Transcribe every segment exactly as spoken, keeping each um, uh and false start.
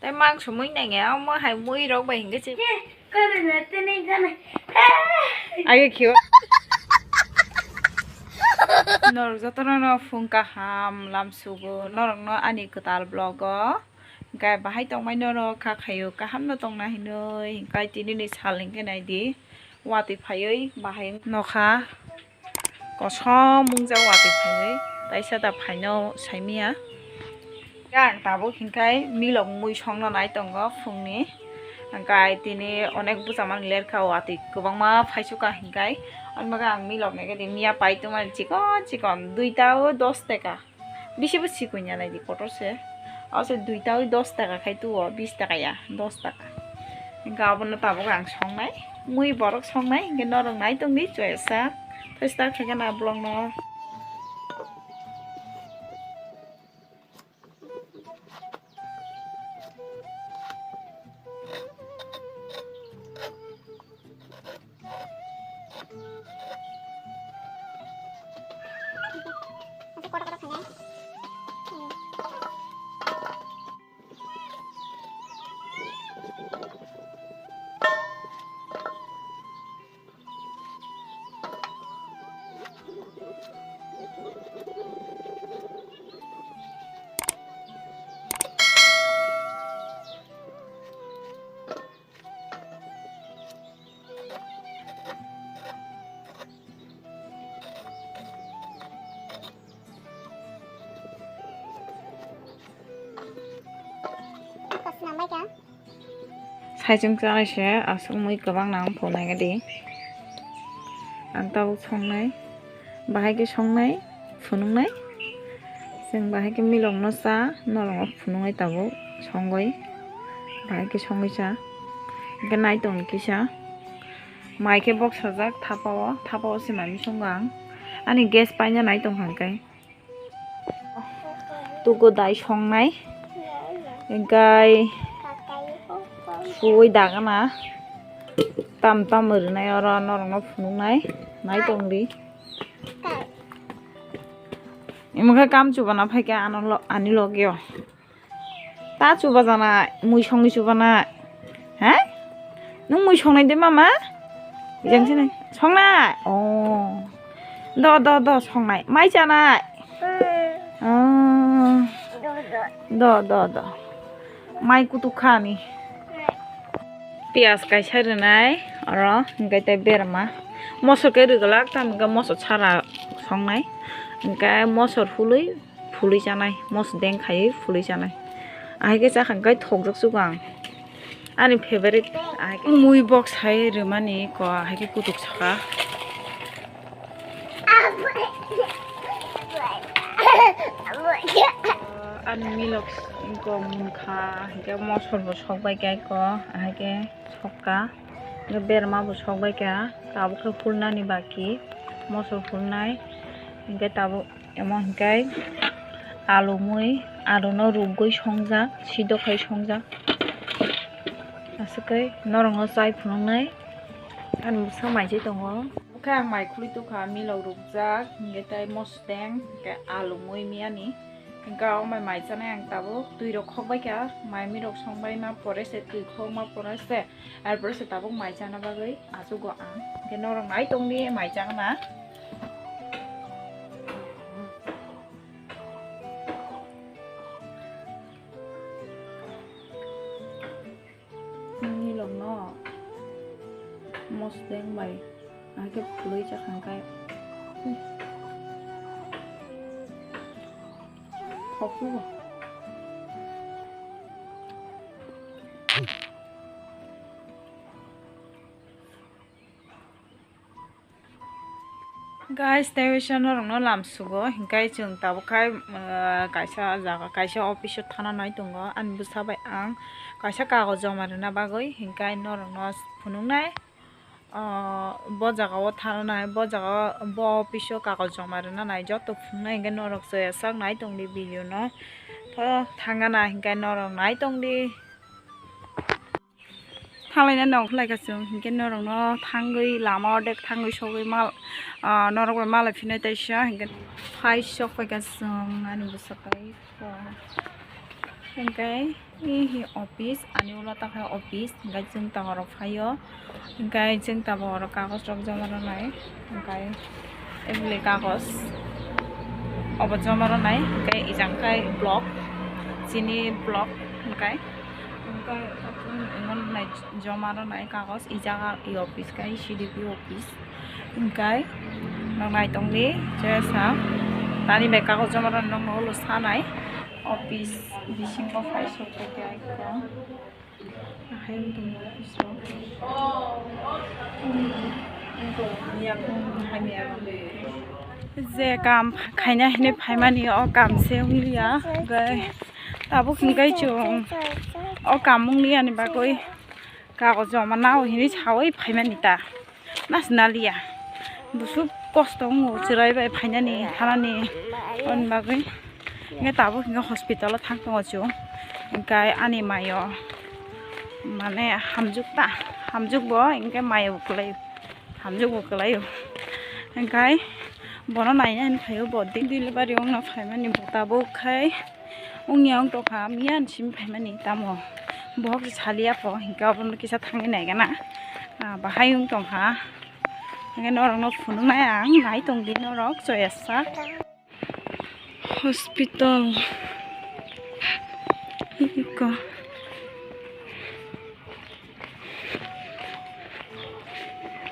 Tei mang sumui nang ya, omo hai mui rok bai hingke se. Ayo khio. Norok jotono no phung kaham lam sugo, norok no ani kwtal vlog o. Hingke bahai tongmai norok kha khaio, kaham no tongna hinoi, hingke tini ni sal hingke nai di, watwi phaioi bahai nokha. Kosom mungjak watwi phaiwi, taisa da phaino saimia. Ang tabuk hinkhai milok mui songno nai tongo phungni. Hingkhai tini onek bwsa man lerkha watwi kwbangma phaisukha hinkhai. Ani bagwi ang milok naikhe di miya pai tongmani chikon chikon duita o dos taka. Bisi bo sikon ya nai di kotor se. O se duita oi dos taka khai tuo, bis taka ya, dos taka. Hingke abono tabuk ang songnai, mui borok songnai, hingke norok nai tongdi, choya sak, thai start khaikhe na vlog no. Saichung chai se aswk mui kwbang nang phunai di. Ang tabuk songnai, bahai khe songnai, phunuknai. Chwng bahai khe milokno cha, norokno phunuknai tabuk songwi. Bahai khe songwi cha. Hingkhe nai tong kisa. Mai khe boksajak thapa-o, thapa-o se mai mui songo ang. Ani gas paina nai tongkha hingkhe. Tugo dai songnai. Hingkhe suwi dagana. Tam tam rwnai oro norokno phunuknai. Nai tongdi. Imo khe kam chubana phaikha ano lo-, ani logeo. Ta chuba janai, mui songwi chubanai. He? Nwng mui songnai de mama? Jang sini. Songnai. Oh. Do, do, do, songnai. Mai chanai. Oh. Do, do, do. Mai kutuk khani. Piyaj kaisa rwnai, oro, hingke tei berma. Mosor khe rwgwlak, tamo hingke mosor sara songnai. Hingke mosor hului, phului chanai, mosdeng khaiwi phului chanai. Ahai khe chakha hwnkhe thokjak sugo ang. Ani favorite ahai khe mui bok sai rwmani ko ahai khe kutuk saka. Ani milok ko munkha hingke mosor bo sok bai khe ko ahai khe sokka. Berma bo sok bai kha, tabuk khe phulnani baki, mosor phulnai, hingke tabuk emo hingke alu mui, alu no rugwi songjak, sido khai songjak. Aswk khe norok no chai phunuknai, ani bwsa mai se tongo. Khe ang mai khulwi tukha, milok rukjak, hingke tei mosdeng, hingke alu mui miyani. Hingke o mai mai chanai ang tabuk, twi rok khok bai kha, mai mui rok song bai ma pore se, twi khok ma pore se, er pore se tabuk mai chana bagwi achugo ang. Hingke norok nai tongdi mai chana. Nini lok no mosdeng bai ahai khe phului chakha khe thok sugo. Guys, tei waisa norokno lam sugo, hinkhai chwng tabuk khai, ah, kaisa jaga, kaisa office o thana nai tongo. Ani bwsa bai ang kaisa kagoj joma rwna bagwi, hinkhai norokno phunuknai, ah, bo jaga o thana nai, bo jaga o, bo office o kagoj joma rwna nai, joto phunuknai, hinkhai norok chaya sak nai tongdi video no. Tho thangana hinkhai norok nai tongdi. Thanglaina nongkhlai ka chwng, hinkhe norokno thangwi lama ordek thangwi sogwi mal, ah, norok bai malai phinai taisa, hinkhe phai sok paikha chwng ani bwswk bai. Hingke, ih, office, ani ulo ta khe office, hingke chwng ta oro phaio, hingke chwng ta bo oro kagoj rok joma rwnai, hingke eboni kagoj obo joma rwnai, hingke ejang khe block, chini block, hingke, hingke joma rwnai kagoj, e jaga e office khe C D P office. Hingkai nang naitongdi jesa tani bai kagoj joma rok nokno ulo sanai office bisingo phai sokphaikha ekdom ahai wngtongmani office o. Je kam khaina hinwi phaimani o kam se wngliya, hingkai tabuk hingkai chwng o kam wngliyani bagwi kagoj joma nao hinwi sawi phaimani ta. Nasnaliya. Busuk kosto wngo chwrai bai phainani thanani. Oni bagwi hingke tabuk hingke hospital o thang tongo chwng. Hingke ani mayo mane hamjwk ta, hamjwk bo hingke mayo bo kwlai, hamjwk bo kwlaio. Hingke bono naina hinwi phaio bo delivery wngna phaimani bo tabuk khai. Wngya wng tongkha, miya ni simi phaimani tamo. Bohok se saliya pho, hingke obono kisa thangwi naigana. Ah, bahai wng tongkha. Hingke norokno phunuknai ang, nai tongdi norok, choyasa. Hospital. Iko.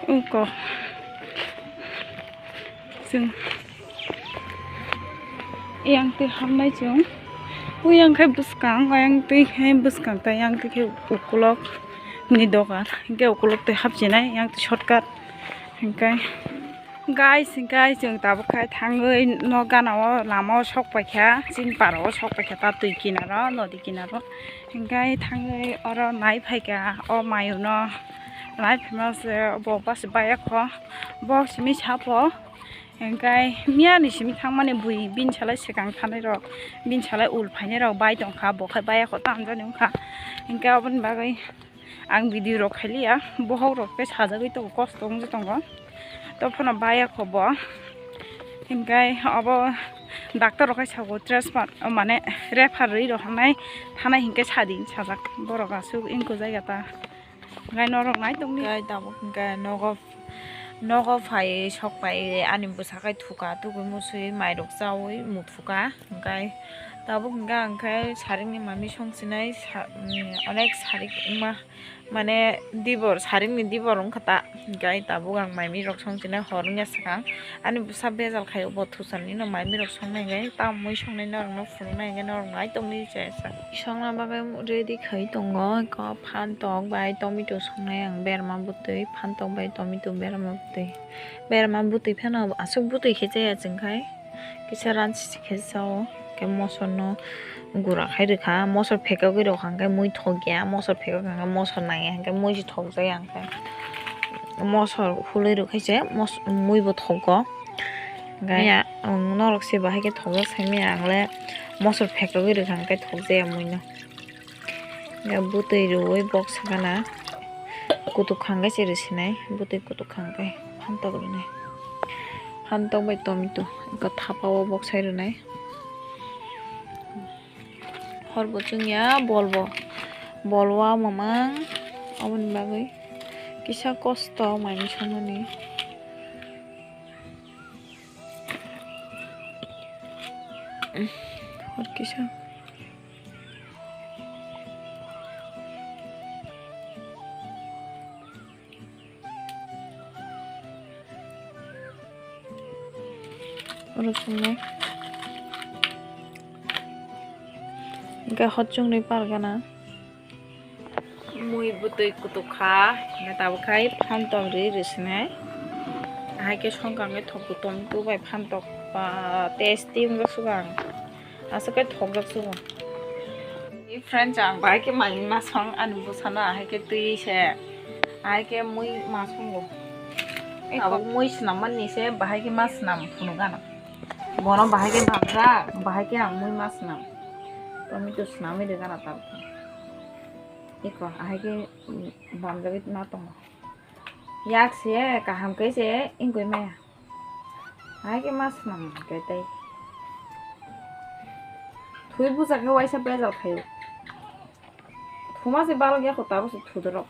Uko. Chwng yang twi hapnai chwng. Uyang khe bwskang, ayang twi khe bwskang, tei yang twi khe ukulok ni dogan. Hingke ukulok twi hapchinai, yang twi shortcut. Hingke. Guys, hingke chwng tabuk khai thangwi nok gana o lama o sok paikha, chini para o sok paikha ta twi kinaro, nodi kinaro. Hingke thangwi oro nai phaikha o mayung no, nai phaima se bo bus bayakho, bo simi sapo. Hingke miya ni simi thangmani bui bini salai swkang thanai rok, bini salai ul phainai rok bai tongkha, bo khai bayakho ta hamjani wngkha. Hingke oboni bagwi. Ang video rok khailiya, bohok rok tei sajagwi tongo, kosto wngwi tongo, to phano baya kho bo. Hingkai obo doctor rok khai sago transfer, mane refer rwi rok hanai thanai hinkhe sadi sajak borok aswk wngkujai ya ta. Hingkai norok nai tongdi. Hingkai tabuk hingkai nogo, nogo phai sok pai ani bwsa khai thuka tugui musui mairok chaui muthuka. Hingkai tabuk hingka ang khe saringni mami songchinai sa-, mm, onek sarik wngma, mane dibor, saringni dibor wngkha ta, hingkai tabuk ang mami rok songchinai hor wngya swkang. Ani bwsa bejal khaio bo thucharni no mami rok songnai hingkai, tamo mui songnai norokno phunuknai hingkai norok nai tongdi chaya sa. Songna bagwi ready khai tongo, eko phantok bai tomato songnai ang berma bwtwi, phantok bai tomato berma bwtwi, berma bwtwi phano aswk bwtwi khe chaya chwngkhai. Kisa ranchi si khe sao, khe mosor no gura khai rwkha, mosor phekogwi rwkha, hwnkhe mui thokya, mosor phekogwi hwnkhe mosor nangya, hwnkhe mui se thokjakya, hwnkhe mosor hulwi rwkhaise mos-, mui bo thogo, hwnkhe ya, ang norok se bahai khe thokjak saimanya, ang le mosor phekogwi rwkha, hwnkhe thokjakya mui no. Ya bwtwi rwui bok sakana kutuk khangkhe se rwsinai, bwtwi kutuk khangkhe phantok rwnai, phantok bai tomato eko thapa o bok sai rwnai. Hor bo chwngya bol bo, bol o mamang, oboni bagwi kisa kosto mai mui songmani. Hor kisa. Oro chwngnai. Hingke hot chwngnai par gana. Mui bwtwi kutuk kha, hingke tabuk khai phantok ri rwsinai. Ahai khe songkang khe thok kutung tu bai phantok, ah, tasty wngjak sugo ang. Aswk khe thokjak sugo. Friends, ang bahai khe mai ma song ani bwsano ahai khe twi se, ahai khe mui ma songo. Tabuk mui swnam mani se bahai khe ma swnam phunuk gana. Bono bahai khe bamjak, bahai khe ang mui ma swnam. Tomato swnamwi rw gana tabuk. Eko, ahai khe, mm, bamjagwi ma tongo. Yak se, kaham khe se, wngwi maya. Ahai khe ma swnam khe tei. Thwi buja khe waisa bejal khaio. Thuma se balok ya kho, tabuk se thudorok.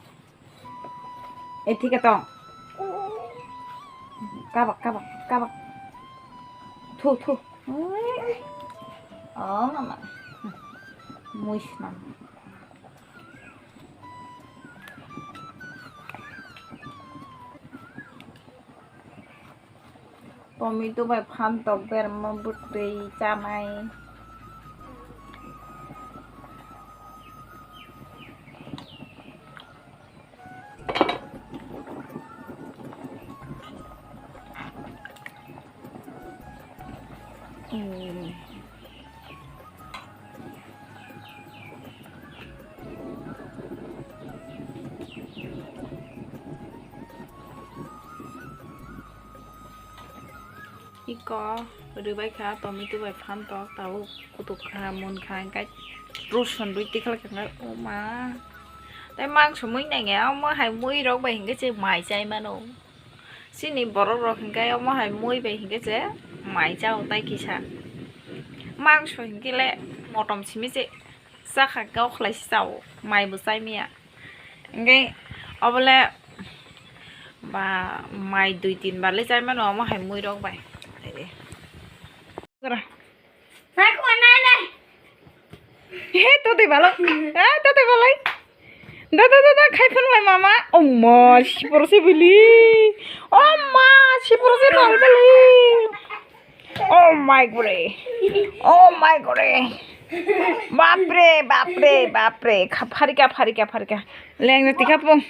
Ei, thik tong. Kabak, kabak, kabak. Thu, thu. Oh, mama. Muis nam. Tomato bai phantok berma bwtwi chanai. Iko rwbai kha tomato bai phantok, tabuk kutuk kha, munkha, hwnkhe rosun rwi tikhlai kha, o ma. Tei mangso mui nangya, omo hai mui rok bai hwnkhe se mai chai mano. Chini borok rok hwnkhe omo hai mui bai hwnkhe se mai chao tai kisa. Mangso hwnkhe le motom simi se chakha, kok khlai se chao, mai bo chai maya. Hwnkhe obole ba mai dui tin bar le chai mano omo hai mui rok bai. He, to tei balai. Ha, to tei balai. Da, da, da, da, khai phang lai mama. Oh ma, sipor se bili. Oh ma, sipor se lal bili. Oh my gore. Oh my gore. Bapre, bapre, bapre. Kha-, pharika, pharika, pharika. Leng na tikha pung.